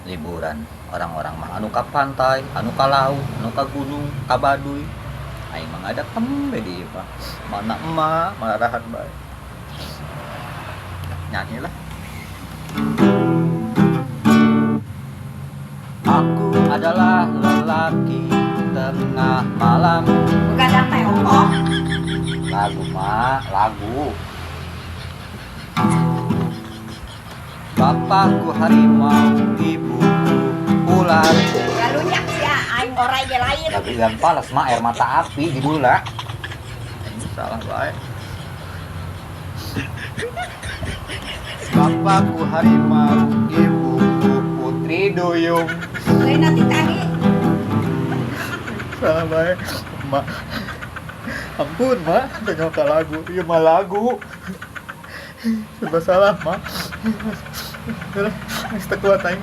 Liburan orang-orang mah anu ka pantai, anu ka laut, anu ka gunung, ka Baduy. Aing mah ngadekem we di imah. Mana emak marahan bae. Nyanyi lah. Aku adalah lelaki tengah malam. Begadang teh ongkoh. Lagu, Mak, lagu. Bapakku harimau, ibuku ular. Lalu nyak sia aing orai ge lain. Lagu Iwan Fals mah air mata api judulna. Ini salah bae. Bapakku harimau, ibuku putri duyung. Lain nanti tadi. Salah bae. Mak. Ampun, Mak, tengok lagu. Ieu mah lagu. Serba salah, Mak. Udah, geus teu kuat aing.